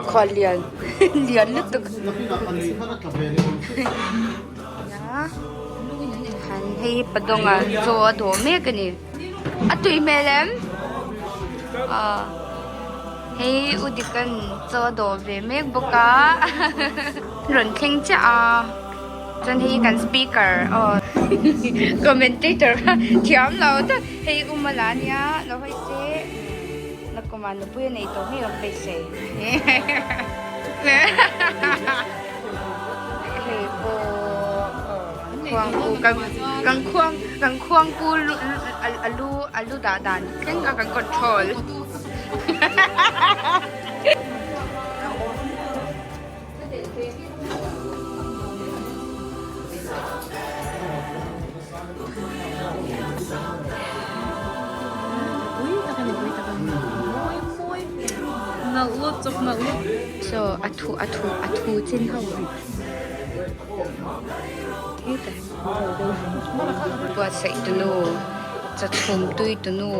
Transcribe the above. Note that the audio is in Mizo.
Khual lian lian lutuk han hei padawnga chaw a dawh mek a ni a tui hmel em aw hei u dikan chaw a dawh ve mek bawk a rawn thleng chiah a chuan hei kan speaker aw commentator kha thiam lo tak hei u mala ania lo hawi se. Nakumah nupui a nei tawh ngei awm beisei. Hei pawh khuangpu kan kan khuang kan khuangpu lu a lu a lu dah dan thleng kha kan control. Saw a thu a thu a thu chin ho buatsaih tunu chawchhum tui tunu.